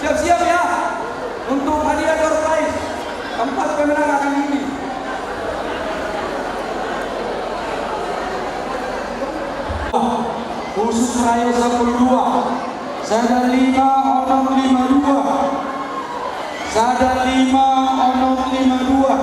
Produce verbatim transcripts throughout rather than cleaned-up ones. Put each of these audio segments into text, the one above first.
Siap-siap ya untuk hadiah door prize. Empat pemenang akan ini. Khusus Rayo Sampulu dua. Sada lima onom lima dua. Sada lima onom lima dua.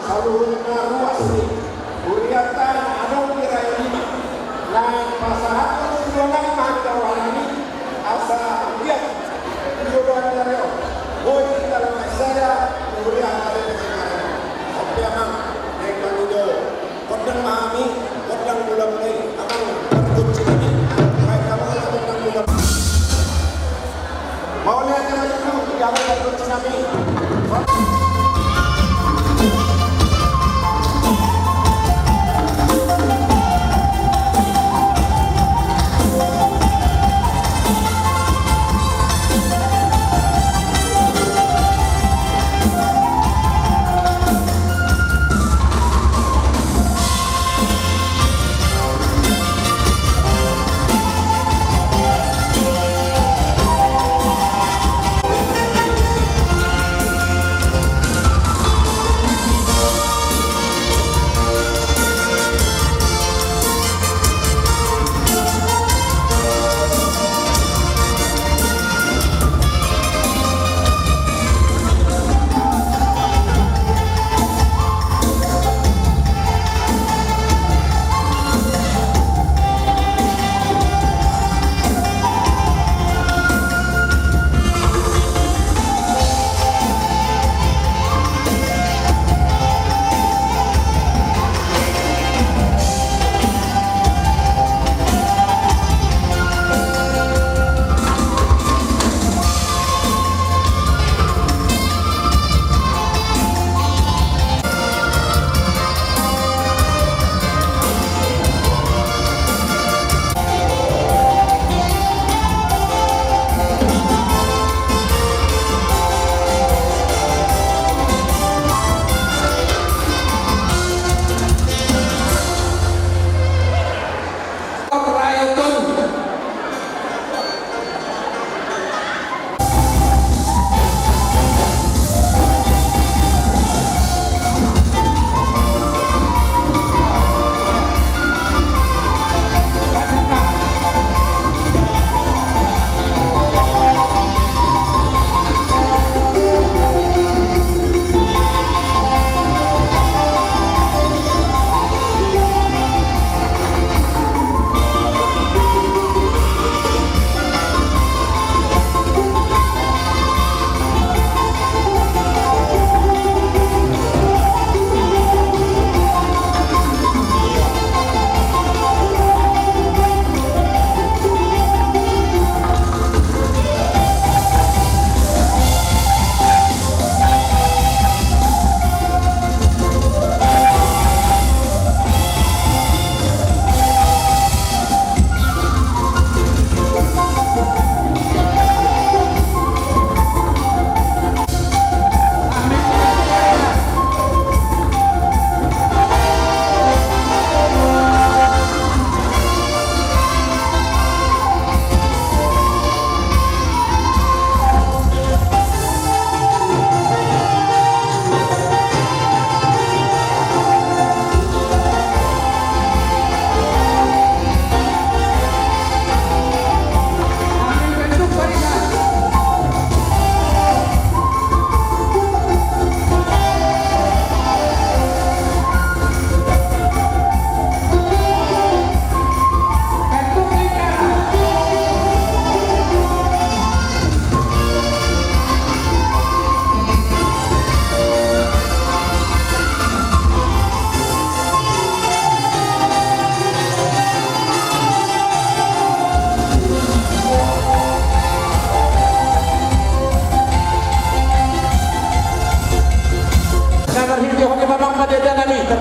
Saluhutna ruas ni hurianta na adong di Raja Lima. Naeng pasahathon tu dongan ma hami daohalan i asa anggiat di joloan ni ari on boi hita lam sada di hurianta di Raja Lima. Oke amang, naeng mangido gondang ma hami, gondang mula-mula i amang pargonsi nami. Baik amang gondang mula. Mauliate ma di hamu, di hamu pargonsi nami.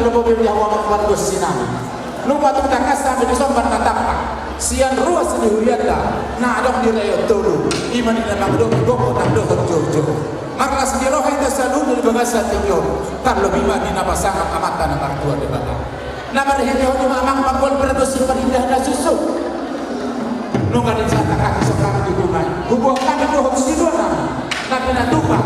Lobo be di hamu amang pargonsi nami. Nunga tung tangkas hami dison marnatampak sian ruas ni hurianta na adong di Rayon Tolu, i ma di na mangido gogo nang dohot joujou. Marlas ni roha hita saluhutna di bagasan tingki on, tarlobi ma di na pasangap Amanta na martua Debata. Na marhitehon i ma amang panggual pargonsi parindahan na suksuk. Nunga di saat na kaki so kami di rumah, huboan hami dohot siluan nami na pinatupa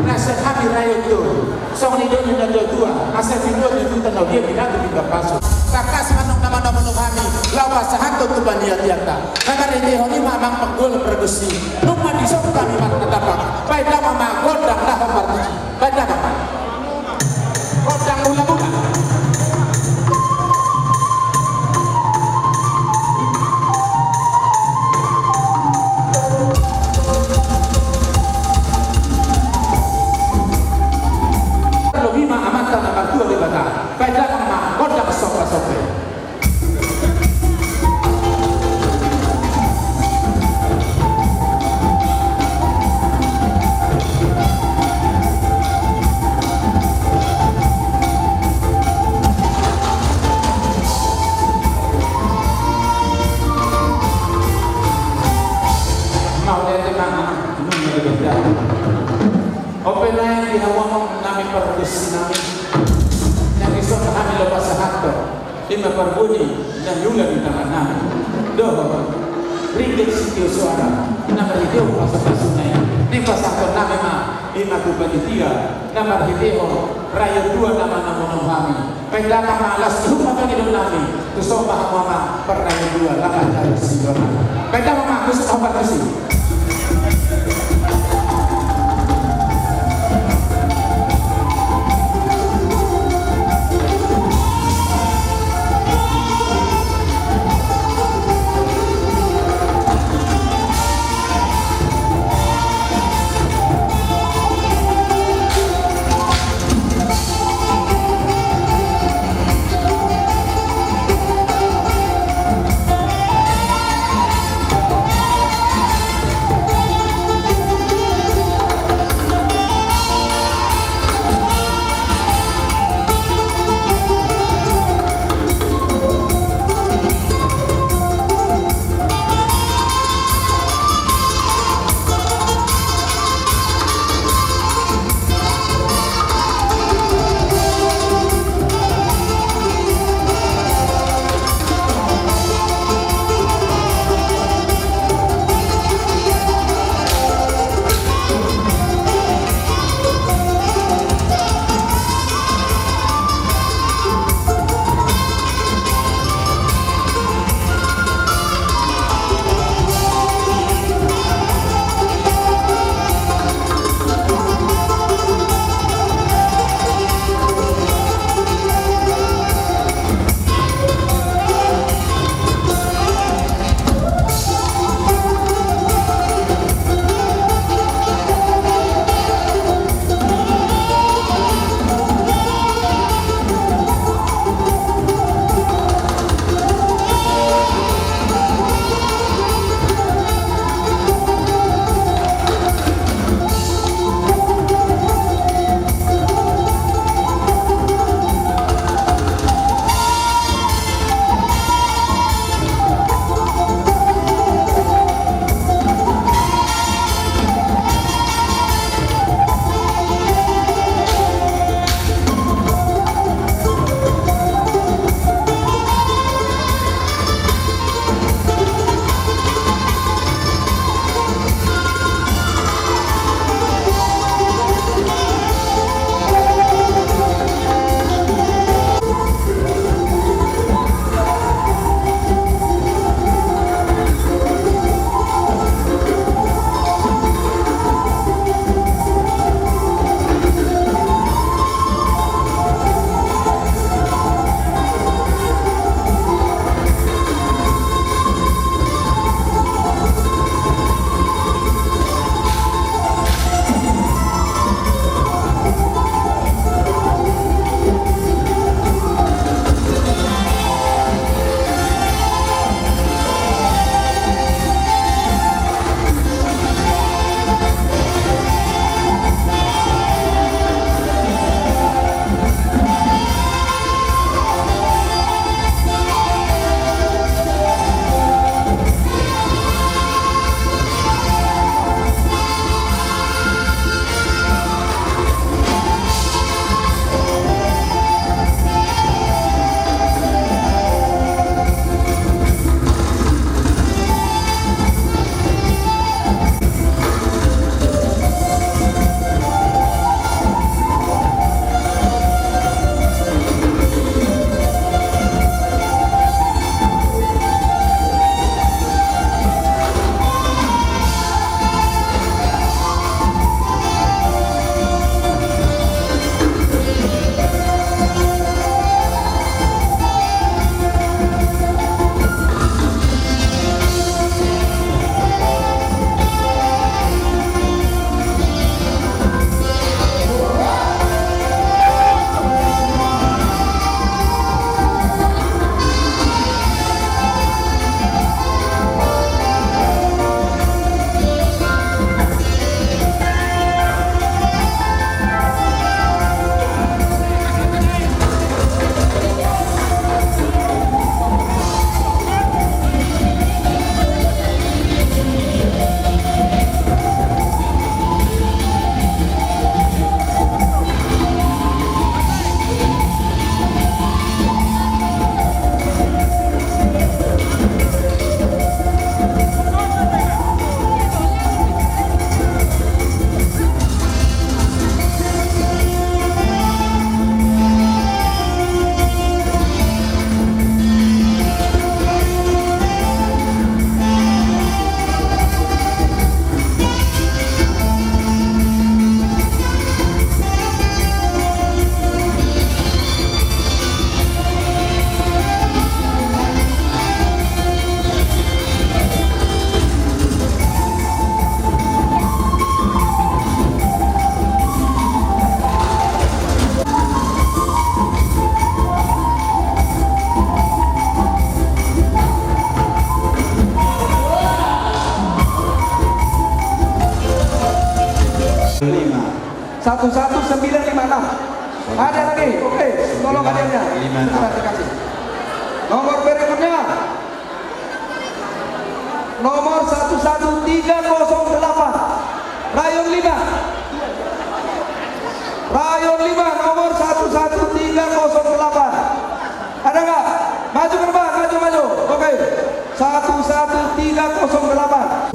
na sian hami Rayon Tolu. Songon i do ninna natuatua, asa pinuat ni tutan na udia binatu pinggan pasu. Tangkas ma nunga na manomunomu hami laho pasahathon tu paniatianta. Na marhitehon i ma amang panggual pargonsi, nunga dison hami marnatampak. Baen damang ma gondang laho martusi. Baen damang ma gondang mula-mula. Lobi ma Amanta na martua Debata. Baen damang ma gondang somba-somba. Mauliate ma amang, nunga di gondang. Ope naeng di hamu amang nami pargonsi nami, naeng dison hami laho pasahathon i ma parbue na niula di tangan nami dohot ringgit sitio soara na marhitehon pasu-pasu na i, naeng pasahathon nami ma i ma tu panitia na marhitehon Rayon Dua na manomunomu hami. Baen damang ma las ni hupa pangidoan nami, tu somba hamu amang parrayon dua, laho manjalo siluan. Baen damang ma, musik hamu pargonsi. Satu satu sembilan lima enam. Ada lagi? Oke, tolong hadiahnya. Lima enam. Segera dikasih. Nomor berikutnya. Nomor satu satu tiga kosong delapan. Rayon lima. Rayon lima, nomor satu satu tiga kosong delapan. Ada nggak? Maju ke depan, maju, maju. Oke. Satu satu tiga kosong delapan.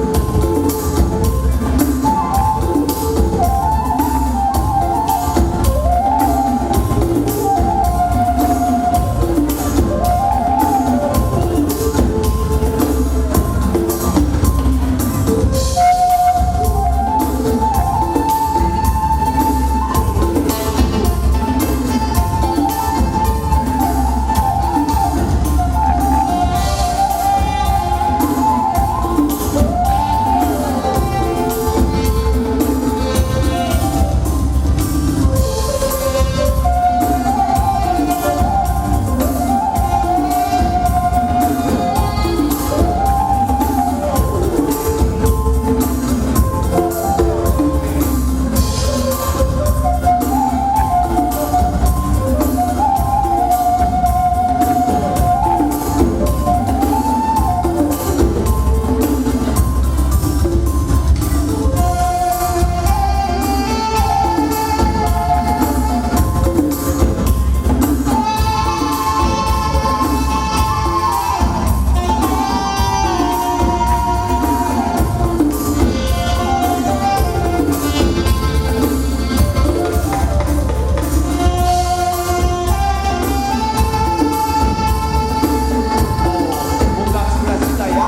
Bukan sebelas juta ya,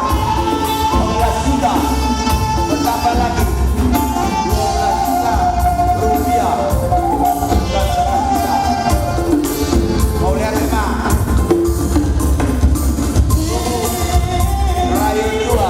dua belas juta. Bertambah lagi dua belas juta rupiah. Bukan sebelas juta. Mau lihat, Mak? Rayon dua.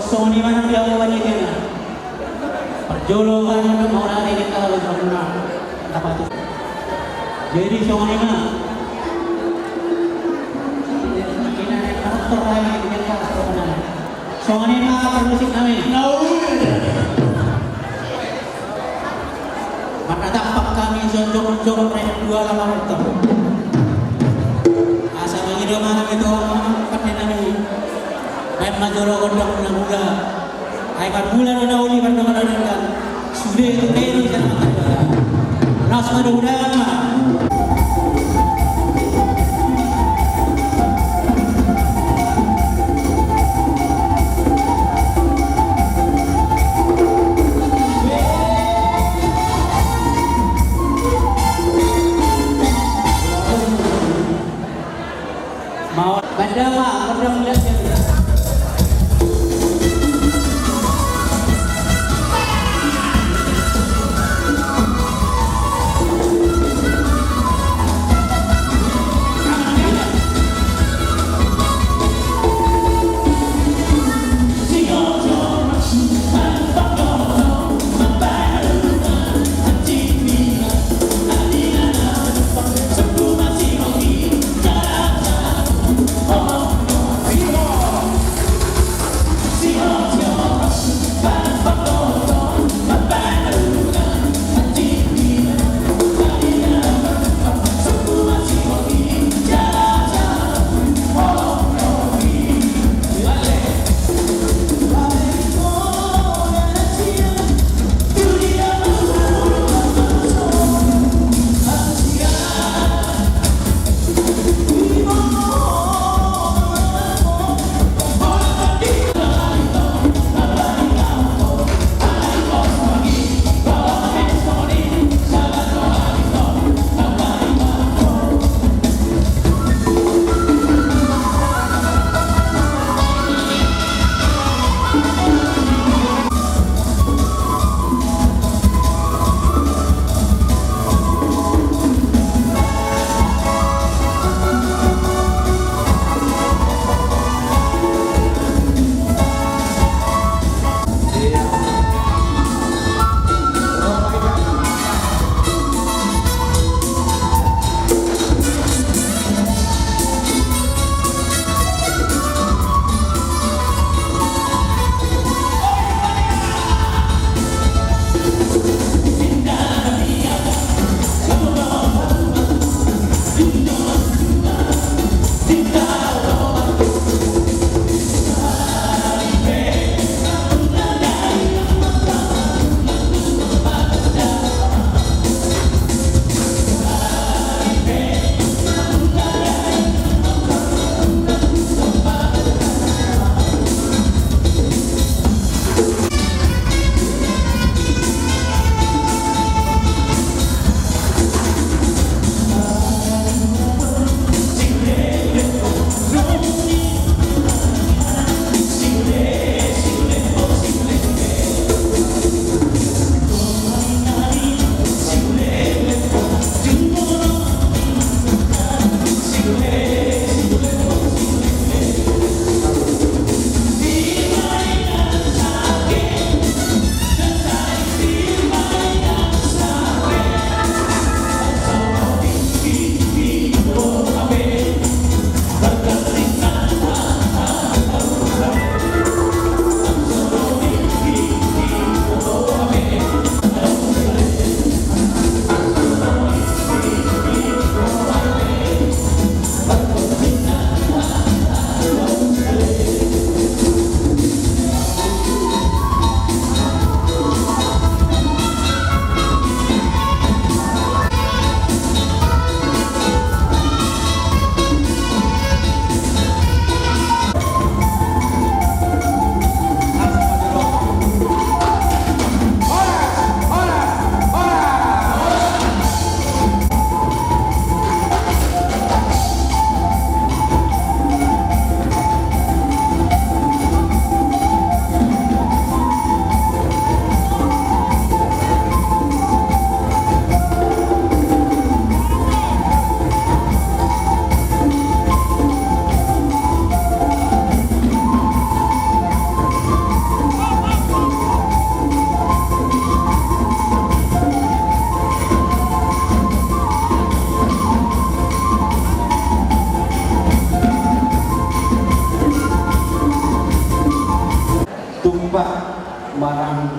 Songon i ma nang di ahu, panitia na. Parjolo kan mauliate di hita, lalu songon i ma. Jadi songon i ma. Songon i ma parmusik nami. Marnatampak hami songon jongol-jongol raja dua lama motor. Asa mangido ma hami tu amang pande nami. Baen ma jolo gondang na mula. Ai parbula do na uli, pardongan na denggan. Sude tu teru jana mata. Las ma do udahan ma. Mau bandama gondang liat.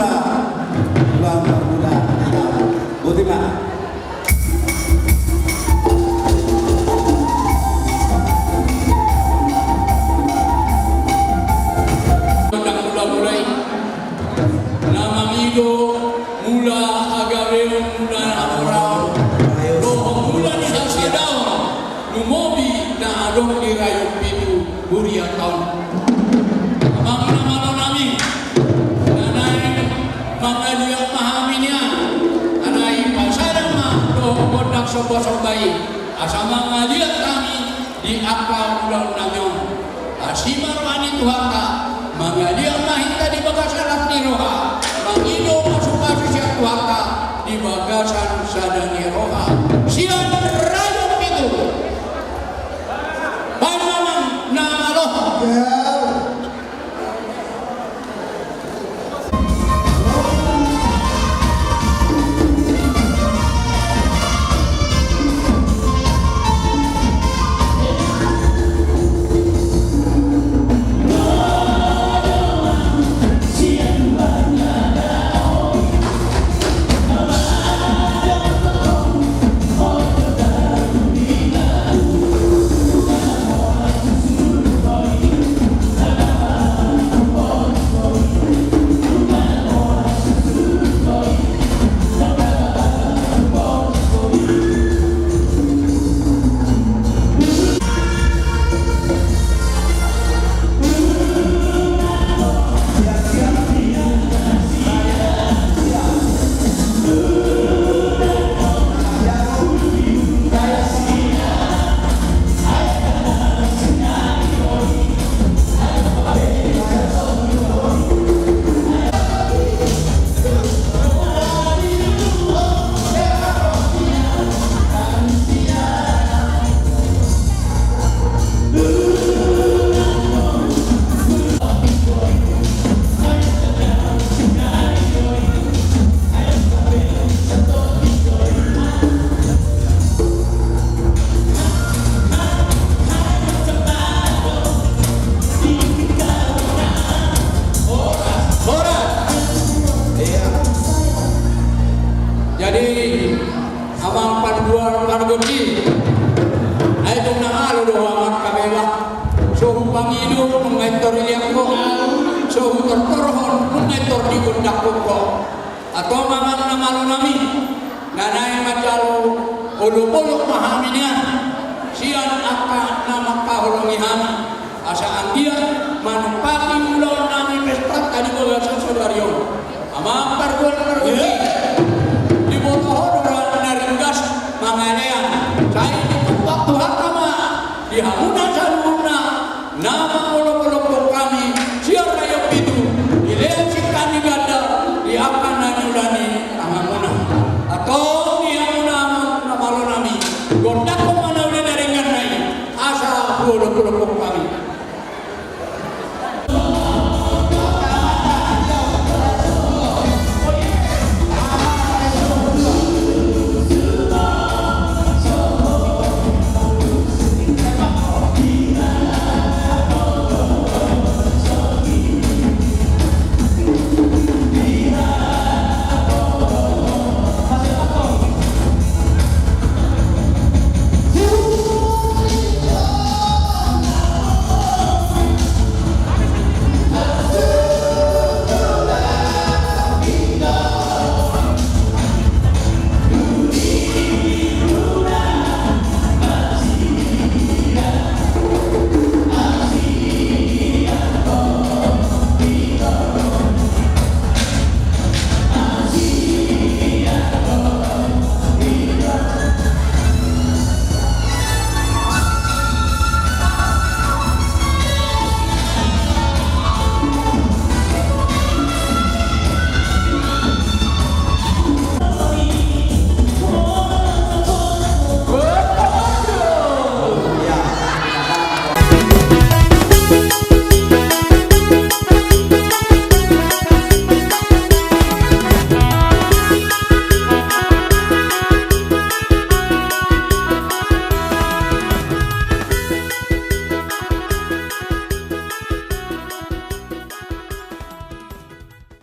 Mula. Mula, mula, mula. Boti ma. Mula, mula, mula. Na mangido mula hagabeon, mula na mora on, dohot mula ni hasadaon, lumobi na adong di Rayon Pitu hurianta on. Amang na malo nami, na naeng mangaliat ma hami nian, alai pasada ma dohot gondang somba-somba i, asa mangaliat hami di angka ulaon nami on. Asi ma roha ni Tuhanta, mangaliat ma hita di bagasan las ni roha, mangido pasu-pasu sian Tuhanta di bagasan sada ni roha. Sian Rayon Pitu. Baen ma, amang na malo. Horas. Iya. Jadi, amang panduan pargonsi, ai tung na malo do ho amang kabela. So hupangido nunga intor dilean ho, so hutortorhon nunga intor digondangkon ho. Antong amang na malo nami, na naeng manjalo olopolop ma hami nian sian angka na mangkaholongi hami, asa anggiat manumpahi ulaon nami pestanta di bagasan sadari on. Amang pargual pargonsi, diboto ho do ra na ringgas mangalean, sai ditumpak Tuhanta ma di hamuna saluhutna na mangolopolophon hami sian Rayon Pitu, dilean singkat ni ganda di angka